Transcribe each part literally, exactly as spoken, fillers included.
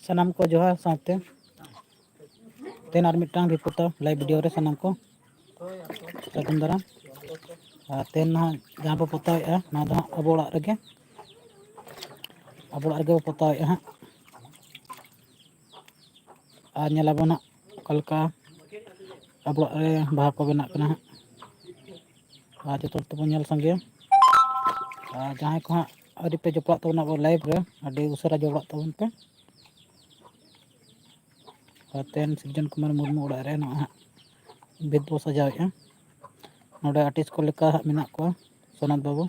ᱥᱟᱱᱟᱢ ᱠᱚ ᱡᱚᱦᱟᱨ ᱥᱟᱶᱛᱮ ᱛᱮᱦᱮᱧ ᱟᱨ ᱢᱤᱫᱴᱟᱝ ᱵᱤᱯᱚᱫ ᱞᱟᱭᱤᱵᱷ ᱵᱷᱤᱰᱤᱭᱳ ᱨᱮ ᱥᱟᱱᱟᱢ ᱠᱚ ᱥᱟᱹᱜᱩᱱ ᱫᱟᱨᱟᱢ᱾ ᱟᱨ ᱛᱮᱦᱮᱧ ᱱᱟᱦᱟᱜ ᱡᱟᱦᱟᱸ ᱵᱚ ᱯᱚᱛᱟᱣᱮᱫᱼᱟ, ᱱᱚᱣᱟ ᱫᱚ ᱦᱟᱸᱜ ᱟᱵᱚ ᱚᱲᱟᱜ ᱨᱮᱜᱮ, ᱟᱵᱚ ᱚᱲᱟᱜ ᱨᱮᱜᱮ ᱵᱚ ᱯᱚᱛᱟᱣᱮᱫᱼᱟ ᱦᱟᱸᱜ᱾ ᱟᱨ ᱧᱮᱞᱟᱵᱚᱱ ᱦᱟᱸᱜ ᱚᱠᱟ ᱞᱮᱠᱟ ᱟᱵᱚ ᱚᱲᱟᱜ ᱨᱮ ᱵᱟᱦᱟ ᱠᱚ ᱵᱮᱱᱟᱜ ᱠᱟᱱᱟ ᱦᱟᱸᱜ᱾ ᱟᱨ ᱡᱚᱛᱚ ᱦᱚᱲ ᱛᱮᱵᱚᱱ ᱧᱮᱞ ᱥᱟᱸᱜᱮᱭᱟ᱾ ᱟᱨ ᱡᱟᱦᱟᱸᱭ ᱠᱚ ᱦᱟᱸᱜ ᱟᱹᱣᱨᱤ ᱯᱮ ᱡᱚᱯᱲᱟᱜ ᱛᱟᱵᱚᱱᱟ ᱟᱵᱚ ᱞᱟᱭᱤᱵᱷ ᱨᱮ, ᱟᱹᱰᱤ ᱩᱥᱟᱹᱨᱟ ᱡᱚᱯᱲᱟᱜ ᱛᱟᱵᱚᱱ ᱯᱮ᱾ ᱟᱨ ᱛᱮᱦᱮᱧ ᱥᱤᱨᱡᱚᱱ ᱠᱩᱢᱟᱨ ᱢᱩᱨᱢᱩ ᱚᱲᱟᱜ ᱨᱮ ᱱᱚᱜᱼᱚᱭ ᱦᱟᱸᱜ ᱵᱷᱤᱛ ᱵᱚ ᱥᱟᱡᱟᱣᱮᱫᱼᱟ᱾ ᱱᱚᱰᱮ ᱟᱨᱴᱤᱥᱴ ᱠᱚ ᱞᱮᱠᱟ ᱦᱟᱸᱜ ᱢᱮᱱᱟᱜ ᱠᱚᱣᱟ, ᱥᱚᱱᱚᱛ ᱵᱟᱹᱵᱩ,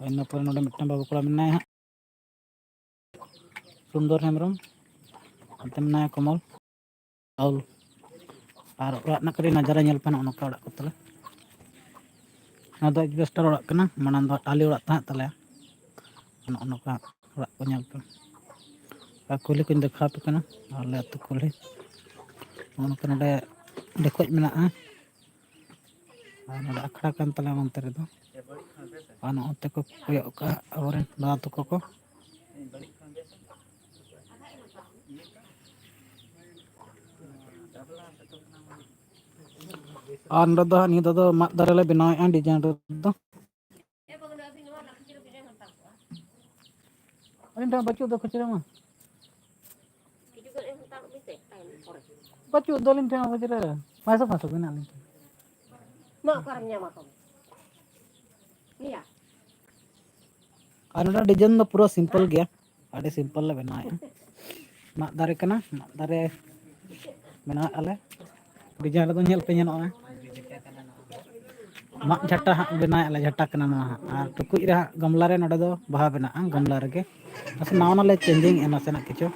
ᱤᱱᱟᱹ ᱯᱚᱨᱮ ᱱᱚᱰᱮ ᱢᱤᱫᱴᱟᱝ ᱵᱟᱹᱵᱩ ᱠᱚᱲᱟ ᱢᱮᱱᱟᱭᱟ ᱦᱟᱸᱜ, ᱥᱩᱱᱫᱚᱨ ᱦᱮᱢᱵᱨᱚᱢ, ᱦᱟᱱᱛᱮ ᱢᱮᱱᱟᱭᱟ ᱠᱚᱢᱚᱞ, ᱨᱟᱦᱩᱞ᱾ ᱟᱨ ᱚᱲᱟᱜ ᱨᱮᱱᱟᱜ ᱠᱟᱹᱴᱤᱡ ᱱᱟᱡᱟᱨᱟ ᱧᱮᱞ ᱯᱮ, ᱱᱚᱜᱼᱚ ᱱᱚᱝᱠᱟ ᱚᱲᱟᱜ ᱠᱚ ᱛᱟᱞᱮ᱾ ᱱᱚᱣᱟ ᱫᱚ ᱮᱡᱵᱮᱥᱴᱟᱨ ᱚᱲᱟᱜ ᱠᱟᱱᱟ, ᱢᱟᱲᱟᱝ ᱫᱚ ᱴᱟᱹᱞᱤ ᱚᱲᱟᱜ ᱛᱟᱦᱮᱸᱫ ᱛᱟᱞᱮᱭᱟ᱾ ᱱᱚᱜᱼᱚ ᱱᱚᱝᱠᱟ ᱚᱲᱟᱜ ᱠᱚ ᱧᱮᱞ ᱯᱮ᱾ ᱟᱨ ᱠᱩᱞᱦᱤ ᱠᱚᱧ ᱫᱮᱠᱷᱟᱣ ᱟᱯᱮ ᱠᱟᱱᱟ, ᱟᱞᱮ ᱟᱹᱛᱩ ᱠᱩᱞᱦᱤ᱾ ᱱᱚᱜᱼᱚ ᱱᱚᱝᱠᱟ ᱱᱚᱰᱮ ᱰᱷᱮᱠᱚᱡ ᱢᱮᱱᱟᱜᱼᱟ᱾ ᱟᱨ ᱱᱚᱰᱮ ᱟᱠᱷᱲᱟ ᱠᱟᱱ ᱛᱟᱞᱮᱭᱟ ᱚᱱᱛᱮ ᱨᱮᱫᱚ᱾ ᱟᱨ ᱱᱚᱜᱼᱚ ᱱᱚᱛᱮ ᱠᱚ ᱠᱚᱭᱚᱜ ᱠᱟᱜᱼᱟ ᱟᱵᱚᱨᱮᱱ ᱫᱟᱫᱟ ᱛᱟᱠᱚ ᱠᱚ᱾ ᱟᱨ ᱱᱚᱰᱮ ᱫᱚ ᱦᱟᱸᱜ ᱱᱤᱭᱟᱹ ᱫᱷᱟᱣ ᱫᱚ ᱢᱟᱫ ᱫᱟᱨᱮ ᱞᱮ ᱵᱮᱱᱟᱣᱮᱫᱼᱟ ᱰᱤᱡᱟᱭᱤᱱ ᱨᱮᱫᱚ᱾ ᱟᱹᱞᱤᱧ ᱴᱷᱮᱱ ᱵᱟᱹᱪᱩᱜ ᱫᱚ ᱠᱷᱩᱪᱨᱟᱹ ᱢᱟ᱾ ᱵᱟᱹᱪᱩᱜ ᱫᱚ ᱟᱹᱞᱤᱧ ᱴᱷᱮᱱ ᱠᱷᱩᱪᱨᱟᱹ᱾ ᱯᱟᱸᱪᱥᱚ ᱯᱟᱸᱪᱥᱚ ᱢᱮᱱᱟᱜ ᱞᱤᱧ ᱴᱷᱮᱱ᱾ ᱱᱚᱣᱟ ᱚᱠᱟᱨᱮᱢ ᱧᱟᱢᱟ ᱛᱚᱵᱮ? ᱱᱤᱭᱟ? ᱟᱨ ᱱᱚᱰᱮ ᱰᱤᱡᱟᱭᱤᱱ ᱫᱚ ᱯᱩᱨᱟᱹ ᱥᱤᱢᱯᱚᱞ ᱜᱮᱭᱟ, ᱟᱹᱰᱤ ᱥᱤᱢᱯᱚᱞ ᱞᱮ ᱵᱮᱱᱟᱣᱮᱫᱼᱟ᱾ ᱢᱟᱫ ᱫᱟᱨᱮ ᱠᱟᱱᱟ, ᱢᱟᱫ ᱫᱟᱨᱮ ᱵᱮᱱᱟᱣᱮᱫᱼᱟ ᱞᱮ᱾ ᱰᱤᱡᱟᱭᱤᱱ ᱨᱮᱫᱚ ᱧᱮᱞ ᱯᱮ ᱧᱮᱞᱚᱜᱼᱟ᱾ ᱢᱟᱫ ᱡᱷᱟᱴᱟ ᱦᱟᱸᱜ ᱵᱮᱱᱟᱣᱮᱫᱼᱟ ᱞᱮ, ᱡᱷᱟᱴᱟ ᱠᱟᱱᱟ ᱱᱚᱣᱟ ᱦᱟᱸᱜ᱾ ᱟᱨ ᱴᱩᱠᱩᱡ ᱨᱮ ᱦᱟᱸᱜ ᱜᱟᱢᱞᱟ ᱨᱮ ᱱᱚᱰᱮ ᱫᱚ ᱵᱟᱦᱟ ᱵᱮᱱᱟᱜᱼᱟ, ᱜᱟᱢᱞᱟ ᱨᱮᱜᱮ᱾ ᱱᱟᱥᱮ ᱱᱟᱣᱟ ᱱᱟᱣᱟ ᱞᱮ ᱪᱮᱧᱡᱤᱝ ᱮᱫᱼᱟ ᱱᱟᱥᱮᱱᱟᱜ ᱠᱤᱪᱷᱩ᱾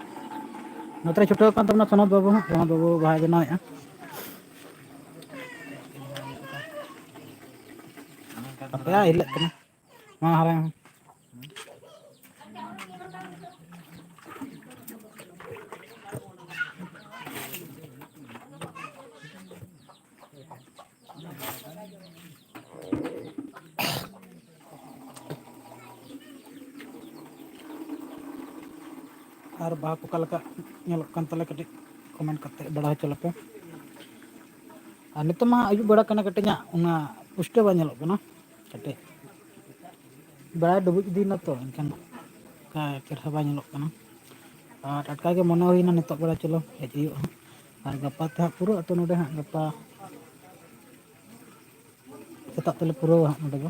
ᱱᱚᱛᱮ ᱨᱮ ᱪᱷᱩᱴᱟᱹᱣ ᱟᱠᱟᱱ ᱛᱟᱵᱚᱱᱟ ᱥᱚᱱᱚᱛ ᱵᱟᱹᱵᱩ ᱦᱚᱸ, ᱥᱚᱱᱚᱛ ᱵᱟᱹᱵᱩ ᱵᱟᱦᱟᱭ ᱵᱮᱱᱟᱣᱮᱫᱼᱟ᱾ ᱟᱯᱮᱭᱟᱜ ᱦᱤᱞᱟᱹᱜ ᱠᱟᱱᱟ᱾ ᱢᱟ ᱦᱟᱨᱟᱭ ᱢᱮ᱾ ᱟᱨ ᱵᱟᱦᱟ ᱠᱚ ᱚᱠᱟ ᱞᱮᱠᱟ ᱧᱮᱞᱚᱜ ᱠᱟᱱ ᱛᱟᱞᱮ, ᱠᱟᱹᱴᱤᱡ comment ᱠᱟᱛᱮ ᱵᱟᱲᱟᱭ ᱦᱚᱪᱚ ᱞᱮᱯᱮ᱾ ᱟᱨ ᱱᱤᱛᱚᱜ ᱢᱟ ᱟᱹᱭᱩᱵ ᱵᱮᱲᱟ ᱠᱟᱱᱟ, ᱠᱟᱹᱴᱤᱡ ᱦᱟᱸᱜ ᱚᱱᱟ ᱯᱩᱥᱴᱟᱹᱣ ᱵᱟᱭ ᱧᱮᱞᱚᱜ ᱠᱟᱱᱟ, ᱠᱟᱹᱴᱤᱡ ᱵᱮᱲᱟᱭ ᱰᱩᱵᱩᱡ ᱤᱫᱤᱭᱮᱱᱟ ᱛᱚ, ᱮᱱᱠᱷᱟᱱ ᱚᱱᱠᱟ ᱪᱮᱦᱨᱟ ᱵᱟᱭ ᱧᱮᱞᱚᱜ ᱠᱟᱱᱟ᱾ ᱟᱨ ᱴᱟᱴᱠᱟ ᱜᱮ ᱢᱚᱱᱮ ᱦᱩᱭᱱᱟ ᱱᱤᱛᱚᱜ ᱵᱮᱲᱟ ᱪᱚᱞᱚ ᱦᱮᱡ ᱦᱩᱭᱩᱜᱼᱟ᱾ ᱟᱨ ᱜᱟᱯᱟ ᱛᱮ ᱦᱟᱸᱜ ᱯᱩᱨᱟᱹ ᱟᱹᱛᱩ ᱱᱚᱰᱮ ᱦᱟᱸᱜ ᱜᱟᱯᱟ ᱥᱮᱛᱟᱜ ᱛᱮᱞᱮ ᱯᱩᱨᱟᱹᱣᱟ ᱦᱟᱸᱜ ᱱᱚᱰᱮ ᱫᱚ᱾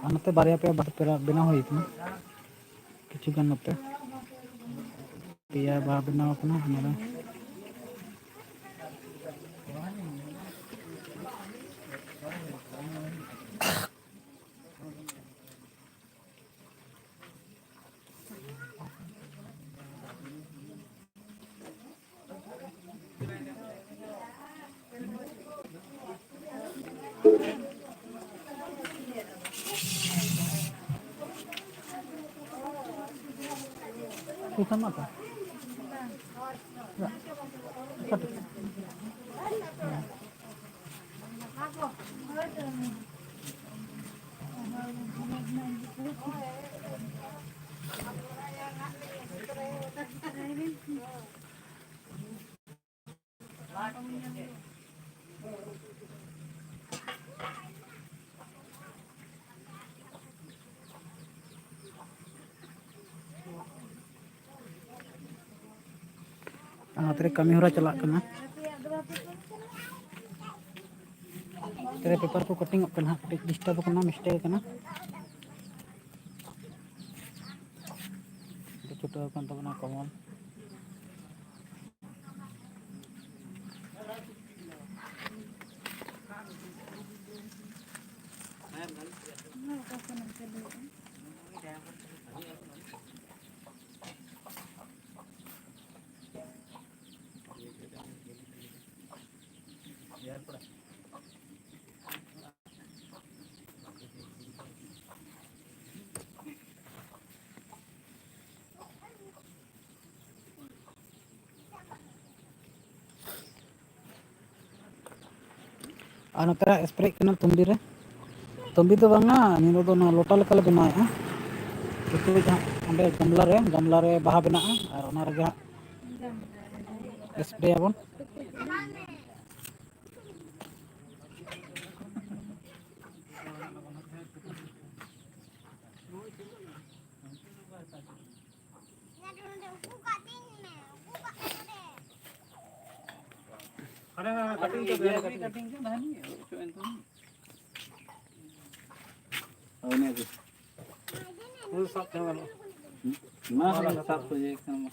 ᱟᱨ ᱱᱚᱛᱮ ᱵᱟᱨᱭᱟ ᱯᱮᱭᱟ ᱵᱟᱦᱟ ᱯᱮᱲᱟ ᱵᱮᱱᱟᱣ ᱦᱩᱭ ᱠᱟᱱᱟ, ᱠᱤᱪᱷᱩ ᱜᱟᱱ ᱱᱚᱛᱮ ᱯᱮᱭᱟ ᱵᱟᱦᱟ ᱵᱮᱱᱟᱣ ᱠᱟᱱᱟ᱾ ᱚᱱᱟ ᱫᱚ ᱯᱚᱭᱥᱟ ᱢᱟ ᱛᱚ᱾ ᱠᱟᱹᱴᱤᱡ᱾ ᱟᱨ ᱱᱚᱛᱮ ᱨᱮ ᱠᱟᱹᱢᱤ ᱦᱚᱨᱟ ᱪᱟᱞᱟᱜ ᱠᱟᱱᱟ᱾ ᱱᱚᱛᱮ ᱨᱮ paper ᱠᱚ cutting ᱚᱜ ᱠᱟᱱᱟ ᱦᱟᱸᱜ, ᱠᱟᱹᱴᱤᱡ disturb ᱠᱟᱱᱟ, mistake ᱠᱟᱱᱟ᱾ ᱪᱷᱩᱴᱟᱹᱣ ᱟᱠᱟᱱ ᱛᱟᱵᱚᱱᱟ ᱠᱚᱢᱚᱞ᱾ ᱟᱨ ᱱᱚᱛᱮ ᱨᱮ spray ᱠᱟᱱᱟ ᱛᱩᱱᱫᱤ ᱨᱮ᱾ ᱛᱚᱢᱵᱤ ᱫᱚ ᱵᱟᱝᱟ, ᱱᱤᱭᱟᱹ ᱫᱚ ᱚᱱᱟ ᱞᱚᱴᱟ ᱞᱮᱠᱟᱞᱮ ᱵᱮᱱᱟᱣᱮᱫᱼᱟ᱾ ᱴᱩᱠᱩᱡ ᱦᱟᱸᱜ ᱚᱸᱰᱮ ᱜᱟᱢᱞᱟ ᱨᱮ, ᱜᱟᱢᱞᱟ ᱨᱮ ᱵᱟᱦᱟ ᱵᱮᱱᱟᱜᱼᱟ ᱟᱨ ᱚᱱᱟ ᱨᱮᱜᱮ ᱦᱟᱸᱜ ᱥᱯᱨᱮᱭᱟᱵᱚᱱ᱾ ᱦᱳᱭ, ᱤᱱᱟᱹ ᱜᱮ᱾ ᱯᱩᱨᱟᱹ ᱥᱟᱵ ᱛᱮᱦᱚᱸ ᱜᱟᱱᱚᱜᱼᱟ᱾ ᱢᱟ, ᱥᱟᱵ ᱠᱚ ᱤᱭᱟᱹ ᱠᱟᱱᱟ, ᱢᱟ᱾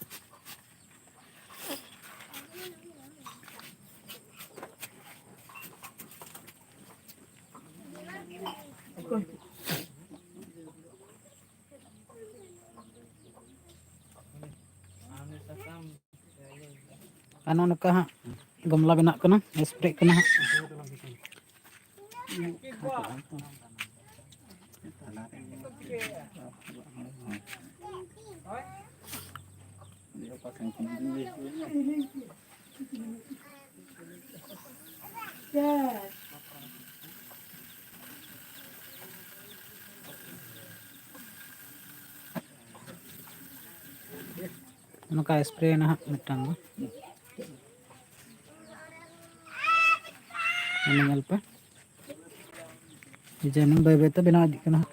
ᱟᱨ ᱱᱚᱜᱼᱚ ᱱᱚᱝᱠᱟ ᱦᱟᱸᱜ ᱜᱟᱢᱞᱟ ᱵᱮᱱᱟᱜ ᱠᱟᱱᱟ, ᱥᱯᱨᱮᱜ ᱠᱟᱱᱟ ᱦᱟᱸᱜ᱾ ᱱᱚᱝᱠᱟ ᱥᱯᱨᱮ ᱱᱟᱦᱟᱜ ᱢᱤᱫᱴᱟᱝ ᱫᱚ᱾ ᱚᱱᱟ ᱧᱮᱞ ᱯᱮ, ᱰᱤᱡᱟᱭᱱᱤᱝ ᱵᱟᱹᱭ ᱵᱟᱹᱭ ᱛᱮ ᱵᱮᱱᱟᱣ ᱤᱫᱤᱜ ᱠᱟᱱᱟ ᱦᱟᱸᱜ᱾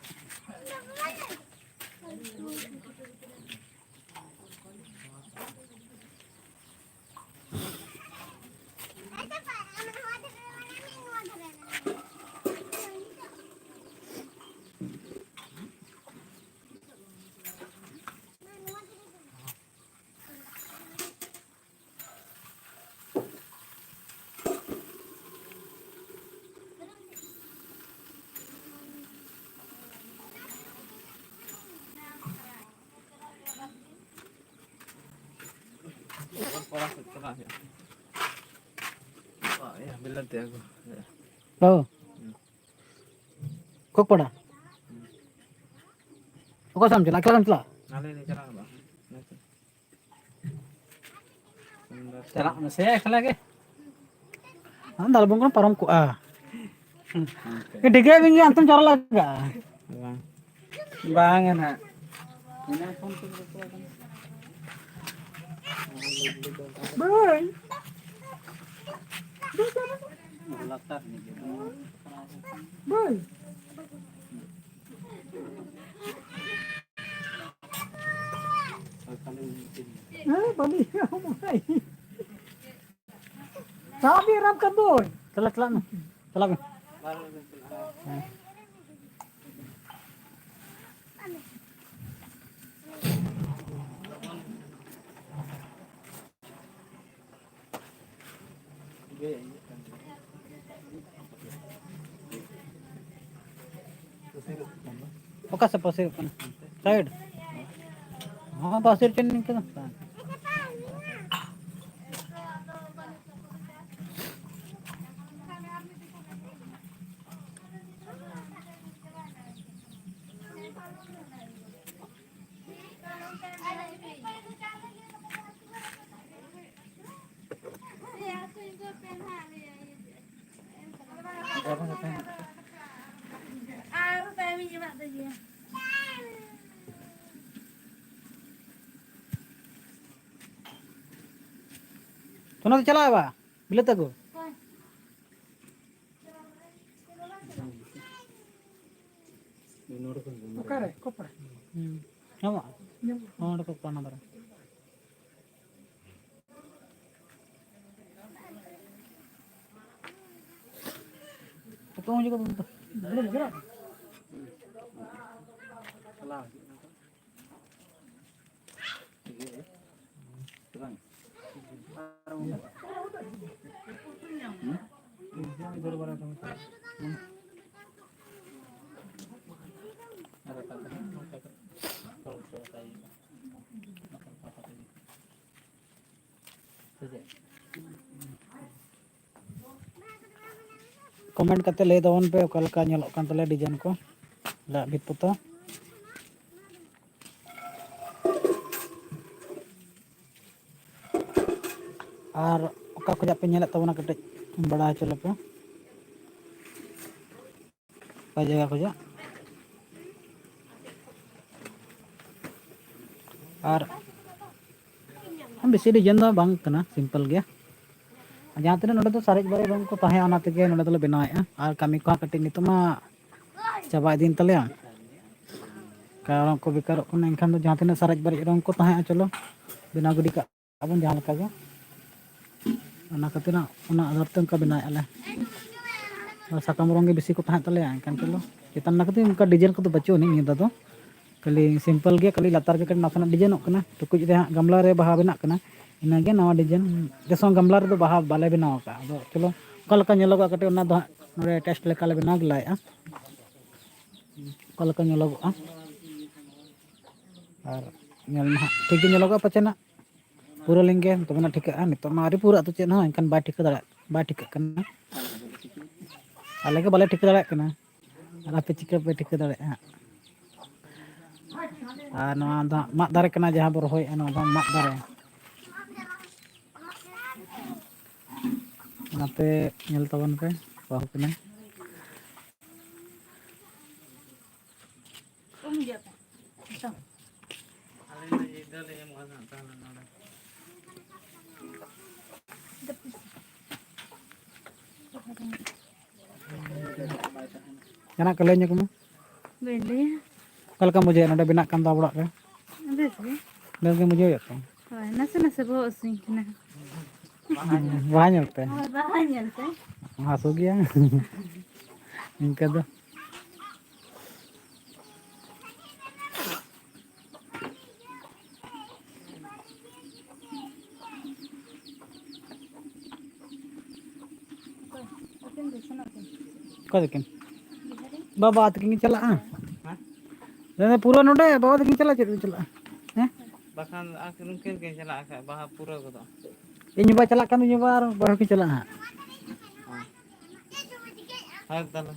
ᱠᱚᱲᱟ ᱥᱮᱫ ᱪᱟᱞᱟᱜ ᱦᱩᱭᱩᱜᱼᱟ᱾ ᱵᱤᱞᱟᱹᱛᱤ ᱟᱹᱜᱩ᱾ ᱦᱳ᱾ ᱠᱚᱠᱯᱟᱲᱟ? ᱚᱠᱟ ᱥᱮᱫ ᱮᱢ ᱪᱟᱞᱟᱜᱼᱟ? ᱮᱠᱞᱟ ᱜᱮᱢ ᱪᱟᱞᱟᱜᱼᱟ? ᱟᱞᱮ ᱞᱮ ᱪᱟᱞᱟᱜᱼᱟ ᱵᱟᱝ᱾ ᱪᱟᱞᱟᱜ ᱢᱮᱥᱮ ᱮᱠᱞᱟ ᱜᱮ᱾ ᱟᱢ ᱫᱚ ᱟᱞᱵᱚᱢ ᱠᱷᱚᱱ ᱯᱟᱨᱚᱢ ᱠᱚᱜᱼᱟ᱾ ᱰᱷᱮᱠᱲᱟ ᱵᱤᱧ ᱜᱮ ᱦᱟᱱᱛᱮᱢ ᱪᱟᱞᱟᱜ ᱞᱟᱜᱟᱜᱼᱟ᱾ ᱵᱟᱝ᱾ ᱵᱟᱝᱟ ᱱᱟᱦᱟᱜ᱾ ᱵᱟᱹᱭ᱾ ᱵᱟᱹᱭ᱾ ᱦᱮᱸ, ᱵᱟᱹᱞᱤ᱾ ᱥᱟᱵ ᱮ ᱨᱟᱢ ᱠᱟᱱᱫᱚᱭ᱾ ᱪᱟᱞᱟᱜ, ᱪᱟᱞᱟᱜ ᱢᱮ᱾ ᱪᱟᱞᱟᱜ ᱢᱮ᱾ ᱦᱮᱸ᱾ ᱚᱠᱟ ᱥᱮᱫ ᱯᱟᱥᱮ ᱦᱩᱭᱩᱜ ᱠᱟᱱᱟ? ᱥᱟᱭᱤᱰ? ᱦᱚᱸ, ᱯᱟᱥᱮ ᱴᱷᱮᱱ ᱱᱤᱝᱠᱟᱹ ᱫᱚ᱾ ᱛᱷᱚᱱᱚᱛ ᱪᱟᱞᱟᱜᱼᱟ ᱵᱟ, ᱵᱤᱞᱟᱹᱛ ᱟᱹᱜᱩ᱾ ᱚᱠᱟᱨᱮ? ᱚᱠᱟ ᱯᱟᱲᱟ? ᱦᱩᱸ᱾ ᱧᱟᱢᱚᱜᱼᱟ? ᱧᱟᱢᱚᱜᱼᱟ᱾ ᱦᱚᱸ, ᱚᱸᱰᱮ ᱠᱚ ᱯᱟᱱᱟ ᱫᱟᱨᱮ᱾ ᱚᱠᱟ ᱢᱚᱡᱽ ᱠᱚ ᱵᱚᱞᱚ ᱜᱮᱭᱟ? ᱠᱚᱢᱮᱱᱴ ᱠᱟᱛᱮ ᱞᱟᱹᱭ ᱛᱟᱵᱚᱱ ᱯᱮ ᱚᱠᱟ ᱞᱮᱠᱟ ᱧᱮᱞᱚᱜ ᱠᱟᱱ ᱛᱟᱞᱮᱭᱟ ᱰᱤᱡᱟᱭᱤᱱ ᱠᱚ ᱟᱞᱮᱭᱟᱜ ᱵᱷᱤᱛ ᱯᱚᱛᱟᱣ᱾ ᱟᱨ ᱚᱠᱟ ᱠᱷᱚᱱᱟᱜ ᱯᱮ ᱧᱮᱞᱮᱫ ᱛᱟᱵᱚᱱᱟ ᱠᱟᱹᱴᱤᱡ ᱵᱟᱲᱟᱭ ᱦᱚᱪᱚ ᱞᱮᱯᱮ᱾ ᱱᱟᱯᱟᱭ ᱡᱟᱭᱜᱟ ᱠᱷᱚᱡᱟᱜ᱾ ᱟᱨ ᱵᱮᱥᱤ ᱰᱤᱡᱟᱭᱤᱱ ᱫᱚ ᱵᱟᱝ ᱠᱟᱱᱟ, ᱥᱤᱢᱯᱮᱞ ᱜᱮᱭᱟ᱾ ᱡᱟᱦᱟᱸ ᱛᱤᱱᱟᱹᱜ ᱱᱚᱰᱮ ᱫᱚ ᱥᱟᱨᱮᱡ ᱵᱟᱨᱮᱡ ᱨᱚᱝ ᱠᱚ ᱛᱟᱦᱮᱸ, ᱚᱱᱟ ᱛᱮᱜᱮ ᱱᱚᱰᱮ ᱫᱚᱞᱮ ᱵᱮᱱᱟᱣᱮᱫᱼᱟ᱾ ᱟᱨ ᱠᱟᱹᱢᱤ ᱠᱚᱦᱚᱸ ᱠᱟᱹᱴᱤᱡ ᱱᱤᱛᱚᱜ ᱢᱟ ᱪᱟᱵᱟ ᱤᱫᱤᱭᱮᱱ ᱛᱟᱞᱮᱭᱟ, ᱠᱟᱨᱚᱱ ᱠᱚ ᱵᱮᱠᱟᱨᱚᱜ ᱠᱟᱱᱟ᱾ ᱮᱱᱠᱷᱟᱱ ᱫᱚ ᱡᱟᱦᱟᱸ ᱛᱤᱱᱟᱹᱜ ᱥᱟᱨᱮᱡ ᱵᱟᱨᱮᱡ ᱨᱚᱝ ᱠᱚ ᱛᱟᱦᱮᱸᱜᱼᱟ, ᱪᱚᱞᱚ ᱵᱮᱱᱟᱣ ᱜᱤᱰᱤ ᱠᱟᱜ ᱟᱵᱚᱱ ᱡᱟᱦᱟᱸ ᱞᱮᱠᱟ ᱜᱮ᱾ ᱚᱱᱟ ᱠᱷᱟᱹᱛᱤᱨ ᱚᱱᱟ ᱟᱫᱷᱟᱨ ᱛᱮ ᱚᱱᱠᱟ ᱵᱮᱱᱟᱣᱮᱫᱼᱟ ᱞᱮ᱾ ᱟᱨ ᱥᱟᱠᱟᱢ ᱨᱚᱝ ᱜᱮ ᱵᱮᱥᱤ ᱠᱚ ᱛᱟᱦᱮᱸ ᱛᱟᱞᱮᱭᱟ, ᱮᱱᱠᱷᱟᱱ ᱪᱚᱞᱚ ᱪᱮᱛᱟᱱ ᱚᱱᱟ ᱠᱷᱟᱹᱛᱤᱨ ᱚᱱᱠᱟ ᱰᱤᱡᱟᱭᱤᱱ ᱠᱚᱫᱚ ᱵᱟᱹᱪᱩᱜ ᱟᱹᱱᱤᱡ ᱱᱤᱭᱟᱹ ᱫᱷᱟᱣ ᱫᱚ᱾ ᱠᱷᱟᱹᱞᱤ ᱥᱤᱢᱯᱮᱞ ᱜᱮ, ᱠᱷᱟᱹᱞᱤ ᱞᱟᱛᱟᱨ ᱜᱮ ᱠᱟᱹᱴᱤᱡ ᱱᱟᱥᱮᱱᱟᱜ ᱰᱤᱡᱟᱭᱤᱱᱚᱜ ᱠᱟᱱᱟ᱾ ᱴᱩᱠᱩᱡ ᱨᱮ ᱦᱟᱸᱜ, ᱜᱟᱢᱞᱟ ᱨᱮ ᱵᱟᱦᱟ ᱵᱮᱱᱟᱜ ᱠᱟᱱᱟ, ᱤᱱᱟᱹᱜᱮ ᱱᱟᱣᱟ ᱰᱤᱡᱟᱭᱤᱱ᱾ ᱡᱮᱥᱚᱝ ᱜᱟᱢᱞᱟ ᱨᱮᱫᱚ ᱵᱟᱦᱟ ᱵᱟᱞᱮ ᱵᱮᱱᱟᱣ ᱟᱠᱟᱫᱼᱟ᱾ ᱟᱫᱚ ᱪᱚᱞᱚ, ᱚᱠᱟ ᱞᱮᱠᱟ ᱧᱮᱞᱚᱜᱚᱜᱼᱟ, ᱠᱟᱹᱴᱤᱡ ᱚᱱᱟ ᱫᱚ ᱦᱟᱸᱜ ᱱᱚᱰᱮ ᱴᱮᱥᱴ ᱞᱮᱠᱟᱞᱮ ᱵᱮᱱᱟᱣ ᱜᱮᱞᱟᱭᱮᱫᱼᱟ, ᱚᱠᱟ ᱞᱮᱠᱟ ᱧᱮᱞᱚᱜᱚᱜᱼᱟ᱾ ᱟᱨ ᱧᱮᱞ ᱢᱮ ᱦᱟᱸᱜ, ᱴᱷᱤᱠ ᱜᱮ ᱧᱮᱞᱚᱜᱚᱜᱼᱟ ᱯᱟᱪᱮ ᱱᱟᱜ᱾ ᱯᱩᱨᱟᱹ ᱞᱮᱱ ᱜᱮ ᱛᱚᱵᱮ ᱱᱟᱜ ᱴᱷᱤᱠᱟᱹᱜᱼᱟ᱾ ᱱᱤᱛᱚᱜ ᱢᱟ ᱟᱹᱣᱨᱤ ᱯᱩᱨᱟᱹᱜ ᱟᱛᱚ ᱪᱮᱫ ᱦᱚᱸ, ᱮᱱᱠᱷᱟᱱ ᱵᱟᱭ ᱴᱷᱤᱠᱟᱹ ᱫᱟᱲᱮᱭᱟᱜ, ᱵᱟᱭ ᱴᱷᱤᱠᱟᱹᱜ ᱠᱟᱱᱟ᱾ ᱟᱞᱮ ᱜᱮ ᱵᱟᱞᱮ ᱴᱷᱤᱠᱟᱹ ᱫᱟᱲᱮᱭᱟᱜ ᱠᱟᱱᱟ᱾ ᱟᱨ ᱟᱯᱮ ᱪᱤᱠᱟᱹ ᱯᱮ ᱴᱷᱤᱠᱟᱹ ᱫᱟᱲᱮᱭᱟᱜᱼᱟ ᱦᱟᱸᱜ? ᱟᱨ ᱱᱚᱣᱟ ᱫᱚ ᱦᱟᱸᱜ ᱢᱟᱫ ᱫᱟᱨᱮ ᱠᱟᱱᱟ, ᱡᱟᱦᱟᱸ ᱵᱚ ᱨᱚᱦᱚᱭᱮᱫᱼᱟ, ᱱᱚᱣᱟ ᱫᱚ ᱢᱟᱫ ᱫᱟᱨᱮ᱾ ᱚᱱᱟᱛᱮ ᱧᱮᱞ ᱛᱟᱵᱚᱱ ᱯᱮ, ᱵᱟᱹᱦᱩ ᱠᱟᱱᱟᱭ᱾ ᱡᱟᱦᱟᱱᱟᱜ ᱠᱚ ᱞᱟᱹᱭ ᱧᱚᱜ ᱢᱮ᱾ ᱵᱟᱹᱧ ᱞᱟᱹᱭᱟ᱾ ᱚᱠᱟ ᱞᱮᱠᱟᱢ ᱵᱩᱡᱷᱟᱹᱣᱮᱫᱼᱟ ᱱᱚᱰᱮ ᱵᱮᱱᱟᱜ ᱠᱟᱱ ᱫᱚ ᱚᱲᱟᱜ ᱨᱮ? ᱵᱮᱥ ᱜᱮ᱾ ᱵᱮᱥ ᱜᱮᱢ ᱵᱩᱡᱷᱟᱹᱣᱮᱫ ᱛᱮ? ᱦᱳᱭ, ᱱᱟᱥᱮ ᱱᱟᱥᱮ ᱵᱚᱦᱚᱜ ᱦᱟᱹᱥᱩᱧ ᱠᱟᱱᱟ᱾ ᱵᱟᱦᱟ ᱧᱮᱞ ᱛᱮ? ᱦᱳᱭ, ᱵᱟᱦᱟ ᱧᱮᱞ ᱛᱮ᱾ ᱦᱟᱹᱥᱩ ᱜᱮᱭᱟ᱾ ᱤᱱᱠᱟᱹ ᱫᱚ᱾ ᱚᱠᱚᱭ ᱛᱟᱹᱠᱤᱱ? ᱵᱟᱵᱟ ᱛᱟᱹᱠᱤᱱ ᱠᱤᱱ ᱪᱟᱞᱟᱜᱼᱟ᱾ ᱦᱮᱸ? ᱯᱩᱨᱟᱹ ᱱᱚᱰᱮ ᱵᱟᱵᱟ ᱛᱟᱹᱠᱤᱱ ᱪᱟᱞᱟᱜᱼᱟ, ᱪᱮᱫ ᱠᱤᱱ ᱪᱟᱞᱟᱜᱼᱟ? ᱦᱮᱸ? ᱵᱟᱠᱷᱟᱱ ᱟᱨ ᱩᱱᱠᱤᱱ ᱠᱤᱱ ᱪᱟᱞᱟᱜᱼᱟ ᱠᱷᱟᱡ ᱵᱟᱦᱟ ᱯᱩᱨᱟᱹᱣ ᱜᱚᱫᱚᱜᱼᱟ᱾ ᱤᱧ ᱵᱟᱵᱟ ᱪᱟᱞᱟᱜ ᱠᱟᱱ, ᱤᱧ ᱵᱟᱵᱟ ᱟᱨ ᱵᱟᱹᱦᱩ ᱠᱤᱱ ᱪᱟᱞᱟᱜᱼᱟ ᱦᱟᱸᱜ᱾ ᱦᱮᱸ᱾ ᱦᱮᱸ, ᱛᱟᱦᱞᱮ᱾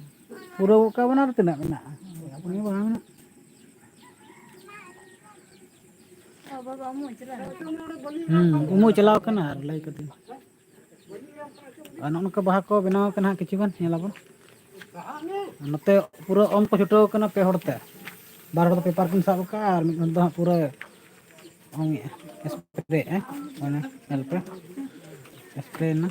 ᱯᱩᱨᱟᱹᱣ ᱜᱚᱫ ᱠᱟᱜ ᱵᱚᱱᱟ ᱟᱨ ᱛᱤᱱᱟᱹᱜ ᱢᱮᱱᱟᱜᱼᱟ? ᱯᱩᱱᱭᱟᱹ ᱵᱟᱦᱟ ᱢᱮᱱᱟᱜᱼᱟ᱾ ᱦᱩᱸ, ᱩᱢᱩᱜ ᱪᱟᱞᱟᱣ ᱠᱟᱱᱟ ᱟᱨ ᱞᱟᱹᱭ ᱠᱟᱹᱫᱟᱹᱧ᱾ ᱟᱨ ᱱᱚᱜᱼᱚ ᱱᱚᱝᱠᱟ ᱵᱟᱦᱟ ᱠᱚ ᱵᱮᱱᱟᱣ ᱠᱟᱱᱟ ᱦᱟᱸᱜ ᱠᱤᱪᱷᱩ ᱜᱟᱱ, ᱧᱮᱞ ᱟᱵᱚᱱ᱾ ᱱᱚᱛᱮ ᱯᱩᱨᱟᱹ ᱚᱝ ᱠᱚ ᱪᱷᱩᱴᱟᱹᱣ ᱠᱟᱱᱟ ᱯᱮ ᱦᱚᱲ ᱛᱮ᱾ ᱵᱟᱨ ᱦᱚᱲ ᱫᱚ ᱯᱮᱯᱟᱨ ᱠᱤᱱ ᱥᱟᱵ ᱟᱠᱟᱫᱼᱟ ᱟᱨ ᱢᱤᱫ ᱦᱚᱲ ᱫᱚ ᱦᱟᱸᱜ ᱯᱩᱨᱟᱹ ᱚᱝ ᱮ ᱥᱯᱨᱮᱭᱮᱫᱼᱟ᱾ ᱚᱱᱮ ᱧᱮᱞ ᱯᱮ, ᱥᱯᱨᱮᱭᱮᱱᱟ᱾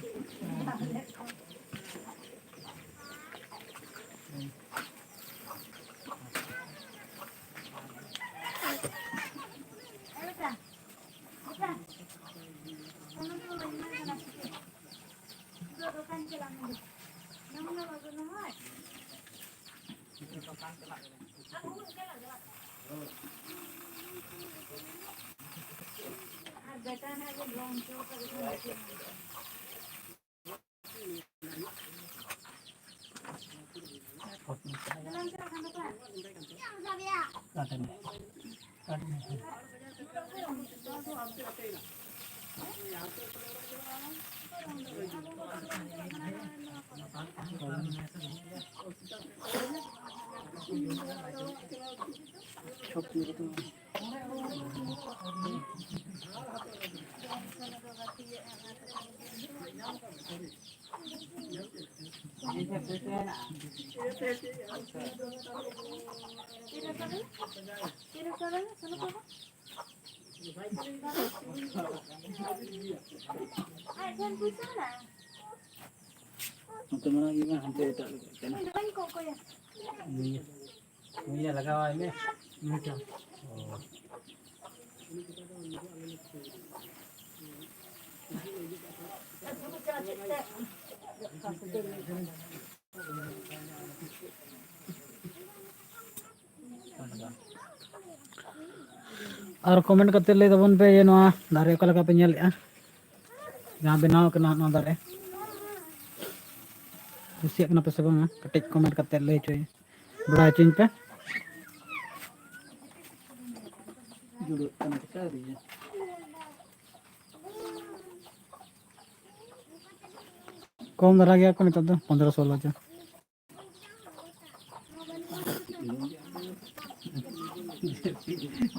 ᱱᱚᱛᱮ ᱢᱟᱲᱟᱝ ᱤᱭᱟᱹ ᱢᱮ, ᱦᱟᱱᱛᱮ ᱮᱴᱟᱜ ᱨᱮ ᱠᱟᱱᱟ᱾ ᱱᱩᱭ, ᱱᱩᱭ ᱞᱟᱜᱟᱣᱟᱭ ᱢᱮ᱾ ᱱᱩᱭᱴᱟ᱾ ᱚ᱾ ᱟᱨ comment ᱠᱟᱛᱮ ᱞᱟᱹᱭ ᱛᱟᱵᱚᱱ ᱯᱮ ᱡᱮ ᱱᱚᱣᱟ ᱫᱟᱨᱮ ᱚᱠᱟ ᱞᱮᱠᱟ ᱯᱮ ᱧᱮᱞᱮᱫᱼᱟ, ᱡᱟᱦᱟᱸ ᱵᱮᱱᱟᱣ ᱠᱟᱱᱟ ᱱᱚᱣᱟ ᱫᱟᱨᱮ᱾ ᱠᱩᱥᱤᱭᱟᱜ ᱠᱟᱱᱟ ᱯᱮ ᱥᱮ ᱵᱟᱝᱟ? ᱠᱟᱹᱴᱤᱡ comment ᱠᱟᱛᱮ ᱞᱟᱹᱭ ᱦᱚᱪᱚᱭ, ᱵᱟᱲᱟᱭ ᱦᱚᱪᱚᱧ ᱯᱮ᱾ ᱡᱩᱲᱟᱹᱜ ᱠᱟᱱᱟ ᱠᱚ ᱥᱮ ᱟᱹᱣᱨᱤᱭᱟ? ᱠᱚᱢ ᱫᱷᱟᱨᱟ ᱜᱮᱭᱟ ᱠᱚ ᱱᱤᱛᱚᱜ ᱫᱚ, ᱯᱚᱱᱫᱽᱨᱚ ᱥᱳᱞᱳ ᱡᱚᱱ᱾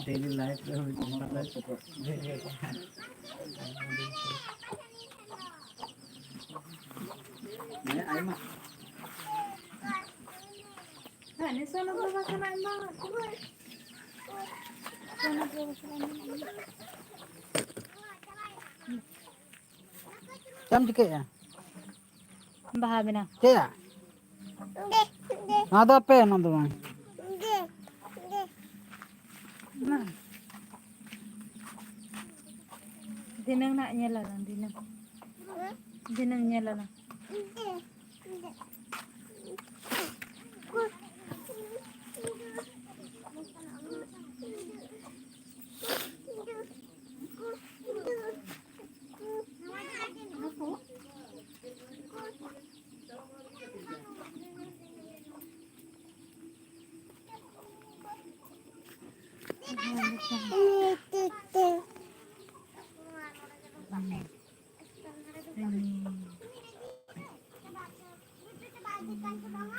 Daily life ᱨᱮ ᱦᱩᱭ ᱠᱚᱜᱼᱟ᱾ ᱦᱮᱸ, ᱟᱭᱢᱟ᱾ ᱟᱞᱮ ᱥᱚᱱᱚᱛ ᱵᱟᱵᱟ ᱥᱟᱞᱟᱜ ᱤᱧ ᱵᱟᱝ ᱨᱚᱯᱚᱲ᱾ ᱥᱚᱱᱚᱛ ᱵᱟᱵᱟ ᱥᱟᱞᱟᱜ ᱤᱧ ᱵᱟᱝ ᱨᱚᱯᱚᱲ᱾ ᱪᱮᱫ ᱮᱢ ᱪᱤᱠᱟᱹᱭᱮᱫᱼᱟ? ᱵᱟᱦᱟ ᱵᱮᱱᱟᱣ᱾ ᱪᱮᱫ ᱭᱟ? ᱱᱚᱣᱟ ᱫᱚ ᱟᱯᱮ, ᱱᱚᱣᱟ ᱫᱚ ᱵᱟᱝ᱾ ᱢᱟ᱾ ᱫᱷᱤᱱᱟᱹᱝ ᱱᱟᱜ ᱧᱮᱞ ᱟᱞᱟᱝ, ᱫᱷᱤᱱᱟᱹᱝ᱾ ᱫᱷᱤᱱᱟᱹᱝ ᱧᱮᱞ ᱟᱞᱟᱝ᱾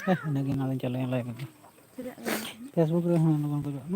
ᱦᱮᱸ, ᱤᱱᱟᱹᱜᱮ, ᱚᱱᱟ ᱫᱚᱧ ᱪᱟᱹᱞᱩᱭᱟ ᱞᱟᱭᱤᱵᱷ ᱨᱮ᱾ Facebook ᱨᱮ ᱦᱚᱸ ᱞᱚᱜᱚᱱ ᱠᱚ ᱦᱤᱡᱩᱜᱼᱟ᱾